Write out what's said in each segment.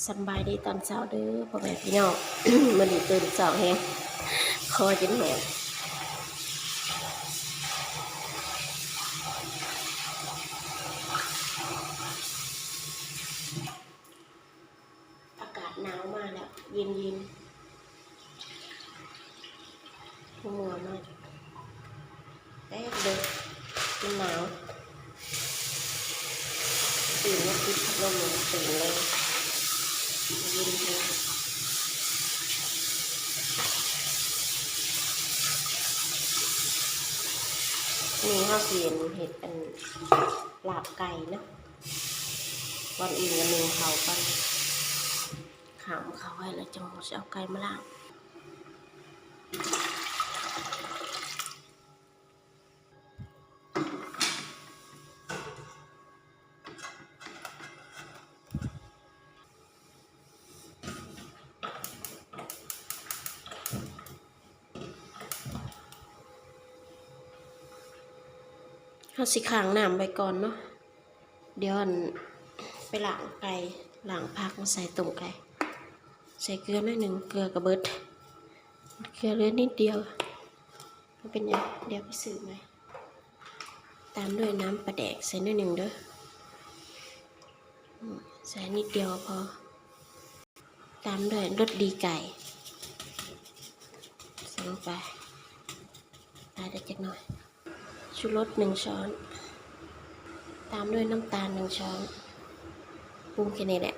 ສຳບາຍດີຕອນເຊົ້າເດີ້ພໍ່ແມ່ພີ່ນ້ອງ. ມື້ນີ້ຕື່ນເຊົ້າແຮງ ຄໍຈົນແຫບ. ອາກາດໜາວມາແລ້ວ ເຢັນໆ. ຫົວມາແຕ່ເດິກ ມັນໜາວ. ຕື່ນມາປິດພັດລົມ ຕື່ນເລີຍ ເຢັນແຮງ. ນີ້ເຮົາຊິເຮັດອັນ ລາບໄກ່ເນາະ. ກ່ອນອື່ນກໍໜຶ້ງເຂົ້າກ່ອນ ຂ້າມເຂົ້າໄວ້ແລ້ວຈັ່ງຊິເອົາໄກ່ມາລ້າງ. ເຮົາຊິຄ້າງນ້ຳໄວ້ກ່ອນເນາະ. ດຽວ ອັນ ໄປລ້າງໄກ່ ລ້າງຜັກມາໃສ່ຕົ້ມໄກ່. ໃສ່ເກືອໜ້ອຍໜຶ່ງ ເກືອກໍເບິດ ເກືອເຫຼືອນິດດຽວ ບໍ່ເປັນຫຍັງ ດຽວໄປຊື້ໃໝ່. ຕາມດ້ວຍນ້ຳປາແດກ ໃສ່ໜ້ອຍໜຶ່ງເດີ້ ອືມ ໃສ່ນິດດຽວພໍ. ຕາມດ້ວຍລົດດີໄກ່ ໃສ່ລົງໄປ ຫຼາຍໄດ້ຈັກໜ້ອຍ. ຊູລົດໜຶ່ງຊ້ອນ ຕາມດ້ວຍນ້ຳຕານໜຶ່ງຊ້ອນ ປຸງແຄ່ນີ້ແຫຼະ.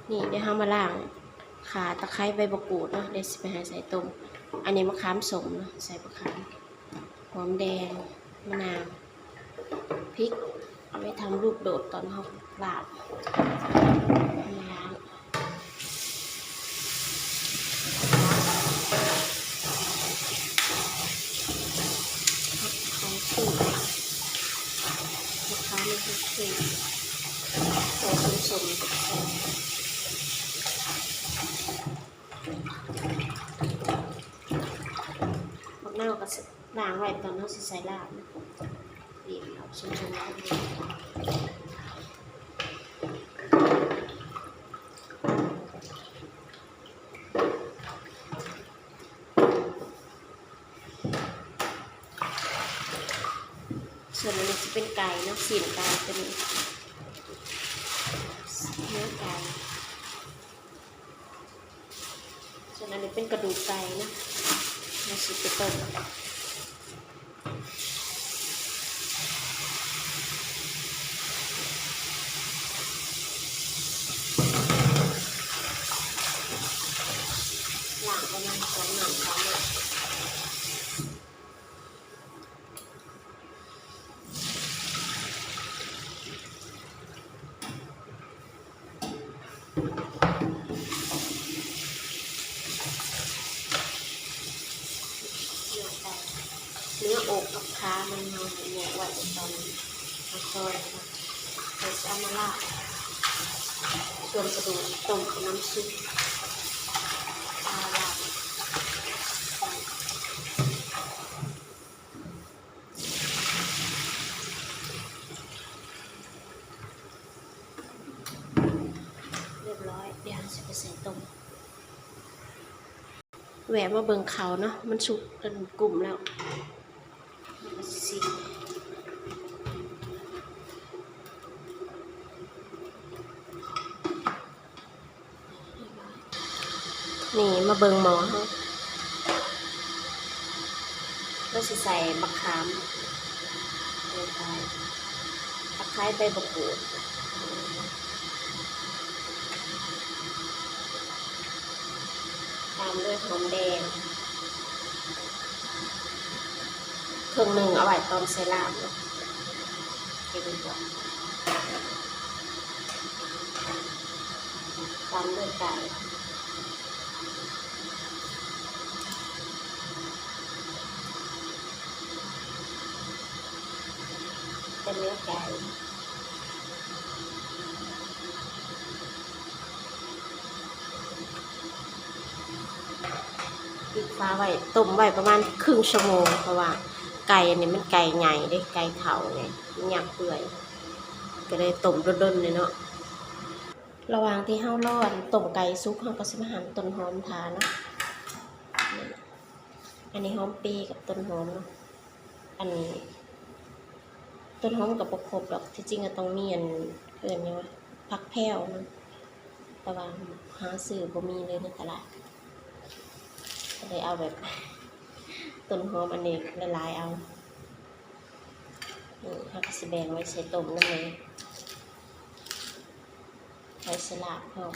ນີ້ ດຽວເຮົາມາລ້າງ ຂ່າ ຕະໄຄ ໃບບັກກູດເນາະ ດຽວຊິໄປຫາໃສ່ຕົ້ມ. ອັນນີ້ມະຂາມສົ້ມເນາະ ໃສ່ມະຂາມ ຫອມແດງ ມະນາວ ພິກ ເອົາໄວ້ທຳລູກໂດດຕອນເຮົາລາບ. ໝາກນາວກໍ ລ້າງໄວ້ຕອນເຮົາຊິໃສ່ລາບນະ. ບີບເອົາຊົນໆ ສ່ວນອັນນີ້ຊິເປັນໄກ່ເນາະ ຊີ້ນໄກ່ ຕົວນີ້ເນື້ອໄກ່. ສ່ວນອັນນີ້ເປັນກະດູກໄກ່ນະ ເຮົາຊິໄປຕົ້ມ. ລ້າງປະມານສອງນ້ຳສາມນ້ຳ. ເນື້ອອົກກັບຂາມັນ ເຮົາໃຫ້ແຍກໄວ້ຕອນເຮົາຊອຍ ເຮົາຊິເອົາມາລາບ ສ່ວນກະດູກຕົ້ມເອົານ້ຳຊຸບ ອາ ລາບ. ຮຽບຮ້ອຍ ດຽວເຮົາຊິໄປໃສ່ຕົ້ມ. ແວະມາເບິ່ງເຂົ້າເນາະ ມັນສຸກຈົນກຸ້ມແລ້ວ. ນີ້ ມາເບິ່ງໝໍ້ເຮົາ ເຮົາຊິໃສ່ບັກຂາມ ຕະໄຄ ໃບບັກກູດ ຕາມດ້ວຍຫອມແດງ ເຄິ່ງໜຶ່ງເອົາໄວ້ຕອນໃສ່ລາບເນາະ ເກັບໄວ້ກ່ອນ. ຕາມດ້ວຍໄກ່ ເປັນເນື້ອໄກ່ ປິດຝາໄວ້ ຕົ້ມໄວ້ປະມານເຄິ່ງຊົ່ວໂມງ ເພາະວ່າໄກ່ອັນນີ້ມັນໄກ່ໃຫຍ່ເດ້ ໄກ່ເຖົ້ານີ້ ມັນຢາກເປື່ອຍ ກໍເລີຍຕົ້ມດົນໆ ແດ່ເນາະ. ລະຫວ່າງທີ່ເຮົາລໍອັນຕົ້ມໄກ່ສຸກ ເຮົາກໍຊິມາຫັນຕົ້ນຫອມຖ້າເນາະ. ອັນນີ້ຫອມເປກັບຕົ້ນຫອມເນາະ. ອັນຕົ້ນຫອມກໍບໍ່ຄົບດອກ, ທີ່ຈິງກໍຕ້ອງມີອັນ ເອີ້ນຫຍັງວະ ຜັກແພວເນາະ, ແຕ່ວ່າຫາຊື້ບໍ່ມີເລີຍໃນຕະຫຼາດ ກໍເລີຍເອົາແບບຕົ້ນຫອມອັນນີ້ຫຼາຍໆເອົາ. ນີ້ເຮົາກໍຊິແບ່ງໄວ້ໃສ່ຕົ້ມນຳເລີຍ ໄວ້ໃສ່ລາບພ້ອມ.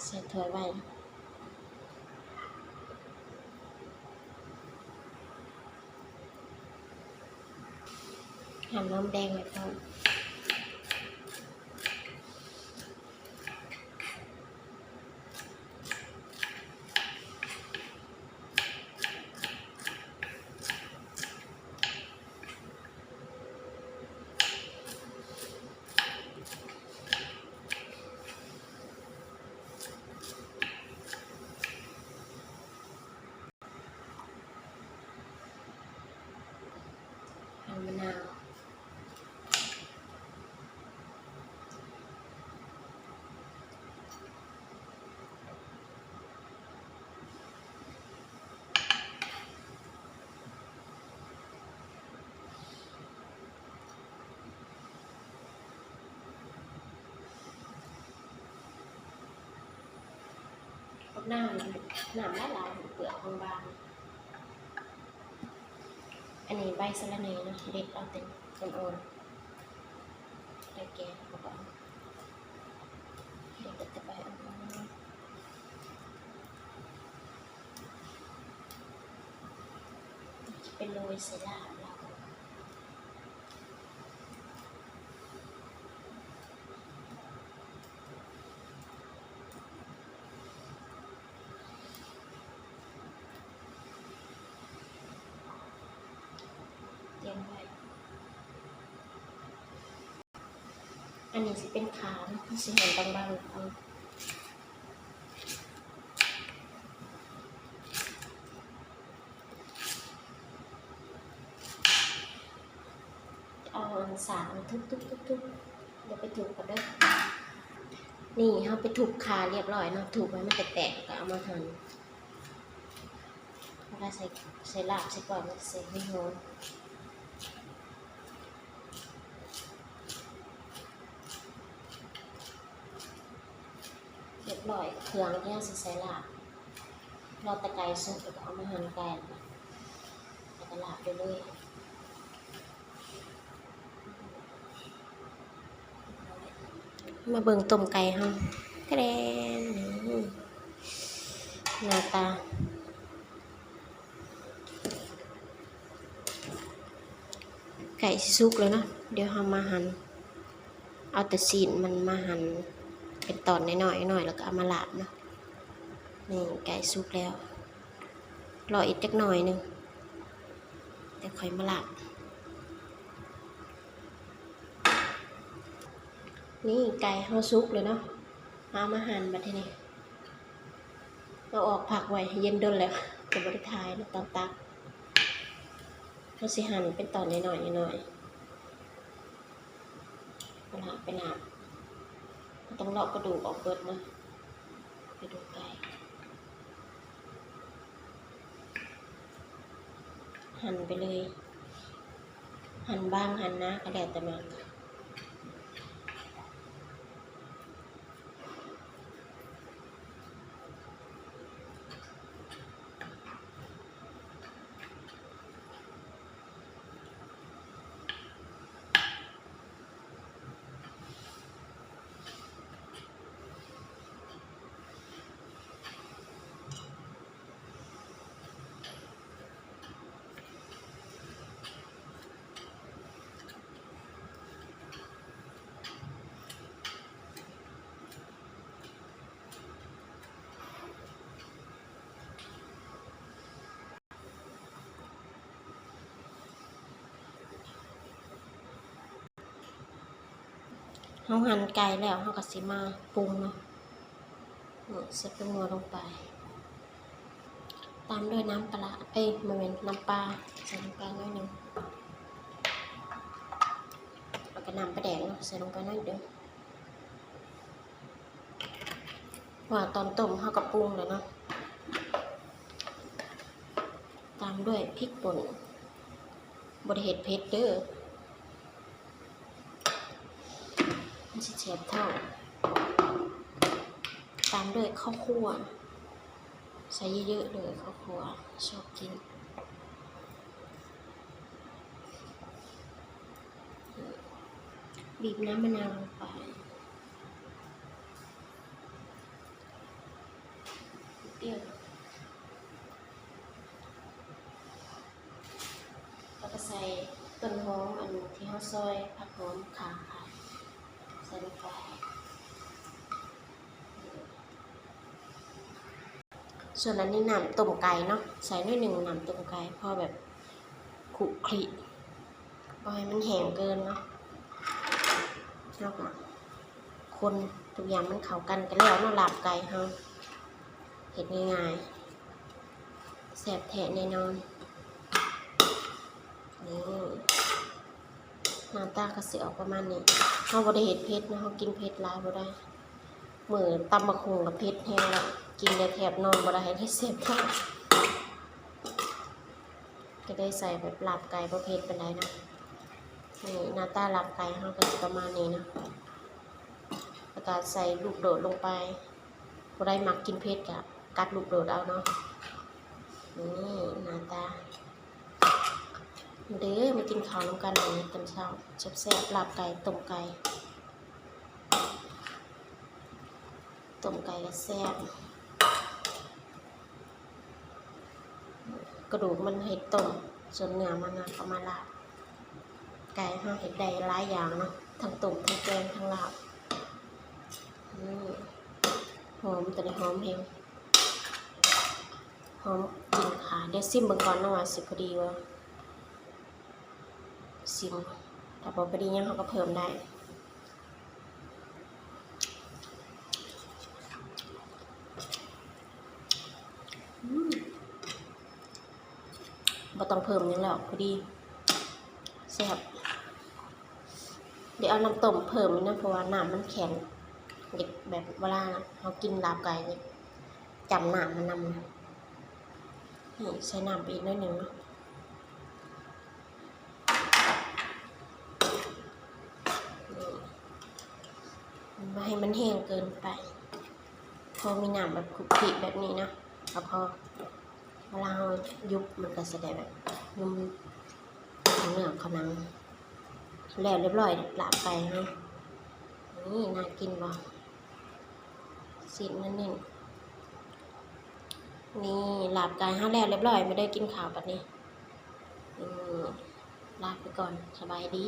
ໃສ່ຖ້ວຍໄວ້ ຫາມນ້ຳແດງໄວ້ພ້ອມ. ຫັ້ນມະນາວ ເອົານ້ຳ ນ້ຳຫຼາຍໆ ເປືອກບາງໆ. ອັນນີ້ໃບສະລະແໜ່ເນາະ ເດັດເອົາແຕ່ອັນອ່ອນ ໄດ້ແກງ ເຮົາກໍເອົາ ເດັດເອົາແຕ່ໃບອ່ອນໆ ຈະໄປໂລຍໃສ່ລາບເຮົາ. ຕຽມໄວ້ ອັນນີ້ຊິເປັນຂາເນາະ ເຮົາຊິຫັນບາງໆເອົາ. ເອົາອັນສາກທຸບໆໆໆ ຢ່າໄປທຸບກັນເດີ. ນີ້ເຮົາໄປທຸບຂາລຽບຮ້ອຍເນາະ ທຸບໃຫ້ມັນແຕກໆ ແລ້ວກໍເອົາມາຫັ່ນ ເວລາໃສ່ ໃສ່ລາບໃສ່ກ້ອຍ ມັນຈະໃສ່ຫອມໆ. ຮຽບຮ້ອຍ ເຄື່ອງທີ່ເຮົາຊິໃສ່ລາບ ລໍແຕ່ໄກ່ສຸກ ແລ້ວກໍເອົາມາຫັ່ນໄກ່ ແລ້ວກໍລາບໄປເລີຍ. ມາເບິ່ງຕົ້ມໄກ່ເຮົາ ແທະແດນ ໜ້າຕາ ໃກ້ຊິສຸກແລ້ວເນາະ. ດຽວເຮົາມາຫັ່ນ ເອົາແຕ່ຊີ້ນມັນມາຫັ່ນເປັນຕອນນ້ອຍໆ ນ້ອຍໆ ແລ້ວກໍເອົາມາລາບເນາະ. ນີ້ໃກ້ສຸກແລ້ວ ລໍອີກຈັກໜ້ອຍໜຶ່ງ ແລ້ວຄ່ອຍມາລາບ. ນີ້ໄກ່ເຮົາສຸກແລ້ວເນາະ ເຮົາເອົາມາຫັ່ນບັດທີນີ້ ເອົາອອກພັກໄວ້ໃຫ້ເຢັນດົນແລ້ວ ກໍບໍ່ໄດ້ຖ່າຍເນາະຕອນຕັກ. ເຮົາຊິຫັ່ນເປັນຕອນນ້ອຍໆ ນ້ອຍໆ ໄປລາບ ໄປລາບ ເຮົາຕ້ອງເລາະກະດູກອອກເບິດເນາະ ກະດູກໄກ່. ຫັ່ນໄປເລີຍ ຫັ່ນບາງຫັ່ນໜາກໍແລ້ວແຕ່ມັກ. ເຮົາຫັ່ນໄກ່ແລ້ວ ເຮົາກໍຊິມາປຸງເນາະ. ນີ້ ໃສ່ແປ້ງນົວລົງໄປ ຕາມດ້ວຍນ້ຳປາຮ້າ ເອີຍ ບໍ່ແມ່ນ ນ້ຳປາ ໃສ່ລົງໄປໜ້ອຍໜຶ່ງ ແລ້ວກໍນ້ຳປາແດກເນາະ ໃສ່ລົງໄປໜ້ອຍໜຶ່ງ ເພາະວ່າຕອນຕົ້ມເຮົາກໍປຸງແລ້ວເນາະ. ຕາມດ້ວຍພິກປົ່ນ ບໍ່ໄດ້ເຮັດເຜັດເດີ້ ມັນຊິແສບທ້ອງ. ຕາມດ້ວຍເຂົ້າຂົ້ວ ໃສ່ເຍີະໆເລີຍ ເຂົ້າຂົ້ວ ຊອບກິນ. ບີບນ້ຳມະນາວລົງໄປ ນິດດຽວ ແລ້ວກໍໃສ່ຕົ້ນຫອມ ອັນທີ່ເຮົາຊອຍ ຜັກຫອມ ຂ່າ ໃສ່ລົງໄປ. ສ່ວນອັນນີ້ນ້ຳຕົ້ມໄກ່ເນາະ ໃສ່ໜ້ອຍໜຶ່ງ ນ້ຳຕົ້ມໄກ່ ພໍແບບຂຸຂລິ ບໍ່ໃຫ້ມັນແຫ້ງເກີນເນາະ. ເຮົາກໍຄົນທຸກຢ່າງມັນເຂົ້າກັນ ກໍແລ້ວເນາະ ລາບໄກ່ເຮົາ ເຮັດງ່າຍໆ ແຊບແທ້ແນ່ນອນ. ນີ້ ໜ້າຕາກໍຊິອອກປະມານນີ້ ເຮົາບໍ່ໄດ້ເຮັດເຜັດເນາະ ເຮົາກິນເຜັດຫຼາຍບໍ່ໄດ້ ມື້ຕຳບັກຫຸ່ງກໍເຜັດແຮງແລ້ວ ກິນແລ້ວແທບນອນບໍ່ໄດ້ ເລີຍແສບທ້ອງ ກໍໄດ້ໃສ່ແບບລາບໄກ່ບໍ່ເຜັດປານໃດເນາະ. ນີ້ ໜ້າຕາລາບໄກ່ເຮົາກໍຊິປະມານນີ້ເນາະ ແລ້ວກໍໃສ່ລູກໂດດລົງໄປ ຜູ້ໃດມັກກິນເຜັດກໍກັດລູກໂດດເອົາເນາະ. ນີ້ ໜ້າຕາ ມາເດີ້ ມາກິນເຂົ້ານຳກັນເລີຍຕອນເຊົ້າ ແຊບໆ ລາບໄກ່ ຕົ້ມໄກ່ ຕົ້ມໄກ່ກໍແຊບ ກະດູກມັນໃຫ້ຕົ້ມ ສ່ວນເນື້ອມັນນະ ເອົາມາລາບ. ໄກ່ເຮົາເຮັດໄດ້ຫຼາຍຢ່າງເນາະ ທັງຕົ້ມ ທັງແກງ ທັງລາບ. ອືມ ຫອມ ຕົວນີ້ຫອມແຮງ ຫອມກິ່ນຂ່າ. ດຽວຊິມເບິ່ງກ່ອນເນາະວ່າຊິພໍດີບໍ່ ຊິມ ຖ້າບໍ່ພໍດີຫຍັງເຮົາກໍເພີ່ມໄດ້. ອືມ ບໍ່ຕ້ອງເພີ່ມຫຍັງແລ້ວ ພໍດີ ແຊບ. ໄດ້ເອົານ້ຳຕົ້ມເພີ່ມອີກນະ ເພາະວ່ານ້ຳມັນແຂງ ແບບເວລາເຮົາກິນລາບໄກ່ນີ້ ຈ້ຳນ້ຳມັນນຳນະ. ນີ້ ໃສ່ນ້ຳໄປອີກໜ້ອຍໜຶ່ງເນາະ. ບໍ່ໃຫ້ມັນແຫ້ງເກີນໄປ ພໍມີນ້ຳແບບຂຸກຂິແບບນີ້ນະ ກໍພໍ ເວລາເຮົາຍຸບມັນກໍຊິໄດ້ແບບນຸ່ມເນື້ອຂະໜັງ. ແລ້ວລຽບຮ້ອຍລາບໄກ່ເຮົາ. ນີ້ ໜ້າກິນບໍ່? ຊີ້ນເນັ້ນໆ. ນີ້ ລາບໄກ່ເຮົາແລ້ວລຽບຮ້ອຍ ມາເດີກິນເຂົ້າບັດນີ້. ອືມ ລາໄປກ່ອນ ສະບາຍດີ.